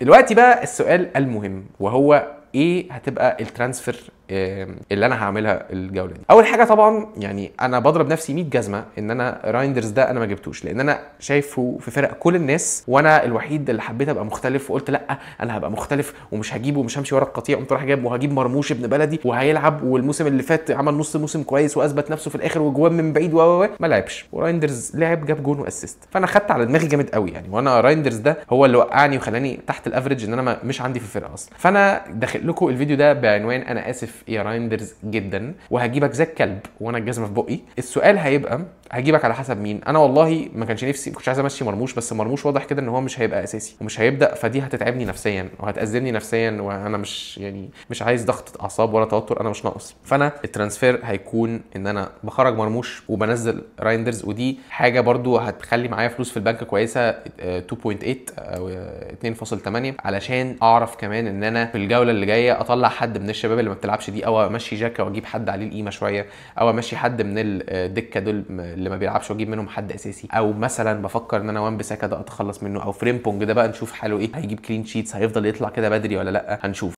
دلوقتي بقى السؤال المهم، وهو ايه هتبقى ال transfer اللي انا هعملها الجولة دي؟ اول حاجة طبعا يعني انا بضرب نفسي 100 جزمه ان انا رايندرز ده انا ما جبتوش، لان انا شايفه في فرق كل الناس، وانا الوحيد اللي حبيت ابقى مختلف وقلت لا انا هبقى مختلف ومش هجيبه ومش همشي ورا القطيع، قمت رايح جايب وهجيب مرموش ابن بلدي وهيلعب، والموسم اللي فات عمل نص موسم كويس واثبت نفسه في الاخر وجوان من بعيد و ما لعبش، ورايندرز لعب جاب جون و assist، فانا خدت على دماغي جامد قوي يعني، وانا رايندرز ده هو اللي وقعني وخلاني تحت ال average ان انا مش عندي في الفرقة اصلا. فانا داخل لكم الفيديو ده بعنوان انا اسف يا رايندرز جدا وهجيبك زي الكلب وانا الجزمة في بقي. السؤال هيبقى هجيبك على حسب مين؟ انا والله ما كانش نفسي، ما كنتش عايز امشي مرموش، بس مرموش واضح كده ان هو مش هيبقى اساسي ومش هيبدا، فدي هتتعبني نفسيا وهتأزمني نفسيا، وانا مش يعني مش عايز ضغط اعصاب ولا توتر، انا مش ناقص. فانا ال transfer هيكون ان انا بخرج مرموش وبنزل رايندرز، ودي حاجة برضو هتخلي معايا فلوس في البنك كويسة 2.8 او 2.8، علشان اعرف كمان ان انا في الجولة اللي جاية اطلع حد من الشباب اللي ما بتلعبش دي، او امشي جاكا واجيب حد عليه القيمة شوية، او امشي حد من الدكة دول اللي ما بيلعبش واجيب منهم حد اساسي، او مثلا بفكر ان انا وان بساكا ده اتخلص منه، او فريمبونج ده بقى نشوف حاله ايه، هيجيب clean sheets، هيفضل يطلع كده بدري ولا لا، هنشوف.